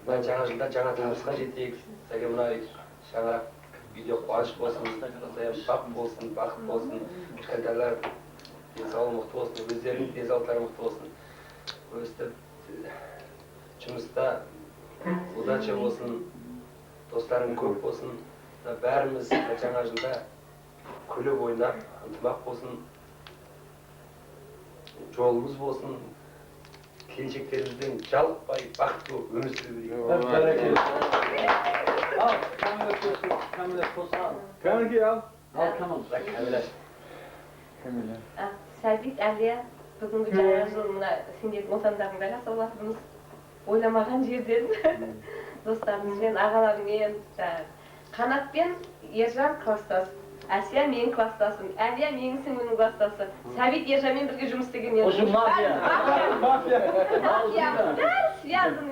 Мына жаңа жылда жаңа табысқа жетейік. Сәке, мына шаңырақ, үйде қуаныш болсын, осылай бақ болсын, бақыт болсын, кішкентайлар денсаулығы мықты болсын, өздерінің денсаулықтары мықты болсын. Өстіп жұмыста удача болсын, достарың көп болсын. Мына бәріміз мына жаңа жылда күліп ойнап, ынтымақ болсын, жолымыз болсын, келіншектерімізбен жалықпай бақытты болып өмір сүре берейік. Ал, Камила қосыл, Камила қосыл. Кәнеки, ал. Ал, тамам. Камила. Камила. А, Сәбит, Әлия, бүгінгі жаңа жыл мына сендердің отандарыңда қарсы алып, ойламаған жерден достарымызбен, ағаларыммен, жаңағы Қанат пен Ержан класстас, Әсия менің класстасым, Әлия менің сіңлімнің класстасы, Сәбит Ержанмен бірге жұмыс істеген. Осы мафия. Мафия, бәрі связаны.